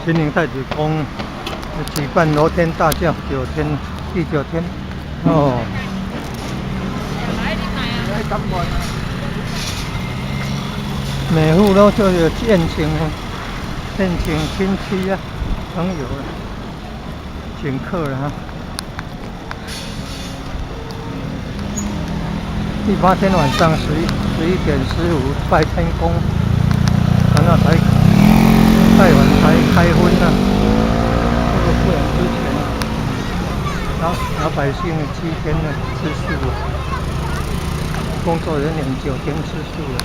雲林太子宮舉辦羅天大醮九天，第九天哦。每戶都就有宴請，宴請親戚啊、朋友啊，請客了哈。第八天晚上11點15拜天公，然後才拜完才開葷啊。這個不然之前，老百姓7天呢吃素了，工作人員9天吃素了。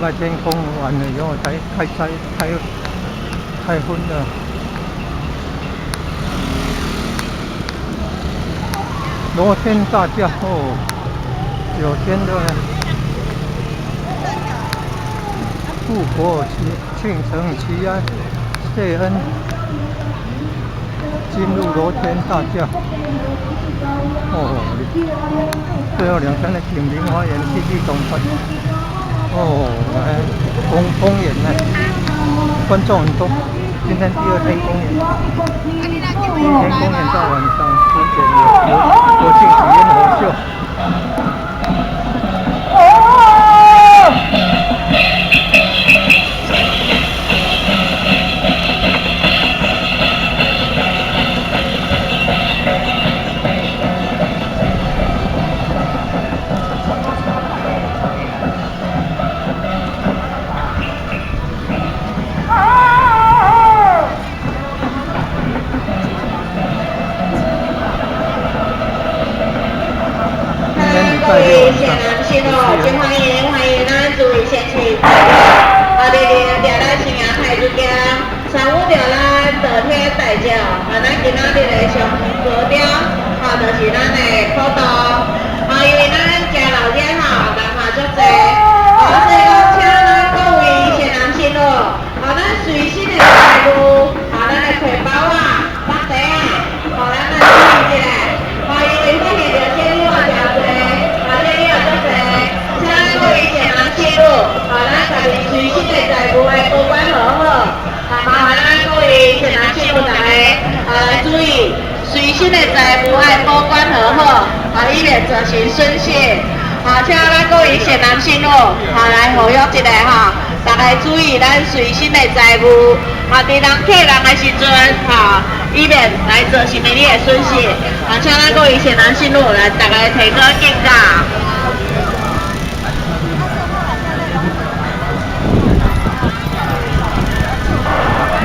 拜天公完了以後才開齋開葷的。羅天大醮哦，9天的護國慶城祈安謝恩，進入羅天大醮哦，最後2天的景明花園戲劇總團哦，來公演呢，觀眾很多。今天第二天公演，第一天公演到晚上10點有國慶煙火秀。各位善男信女，真歡迎歡迎咱諸位善士，啊，佇佇咱新營太子宮，參與著咱道天大醮，啊，咱今仔日的上高雕，吼，就是咱的普渡，啊，因為咱真鬧熱吼，人嘛足濟，啊，所以講請咱各位善男信女，啊，咱隨身的財物，啊，咱的皮包啊、袋袋啊，吼，咱來注意一下，啊，因為發現著仙女啊誠濟。各位善男信女，啊，咱家己隨身的財物的保管好好，啊，麻煩咱各位善男信女大家啊來注意，隨身的財物愛保管好好，啊，以免造成損失。啊，請咱各位善男信女，啊，來呼籲一下哈，大家注意咱隨身的財物，啊，佇人客人的時陣，哈，以免來造成你的損失。啊，請咱各位善男信女來，大家提高警覺。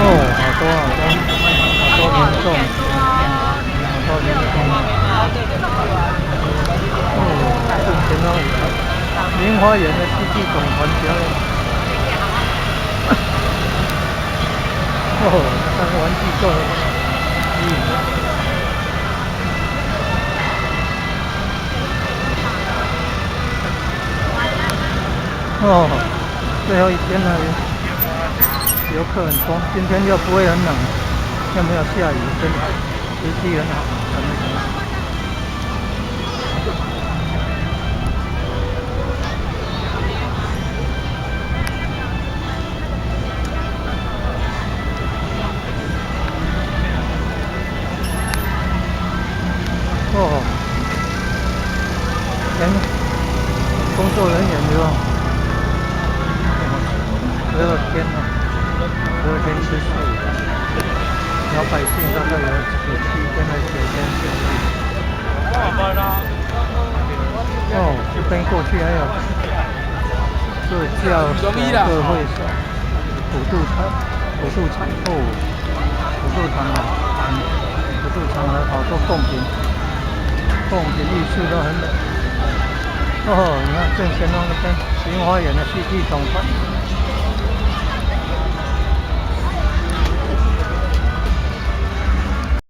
哦，好多好多好多民眾，好多民眾。哦，正前方明花園的戲劇總團表演。哦，那個玩具做的。嗯。哦，最後一天了。遊客很多，今天又不會很冷，又沒有下雨，真的時機很好，很好。哦，前工作人員有12天了。12天吃素，老百姓大概有7天還是9天吃素。哦，這邊過去還有各教各會所、普渡場、普渡場哦，普渡場啊，普渡場還好多貢品，貢品藝術都很美。哦，你看正前方那邊明花園的戲劇總團。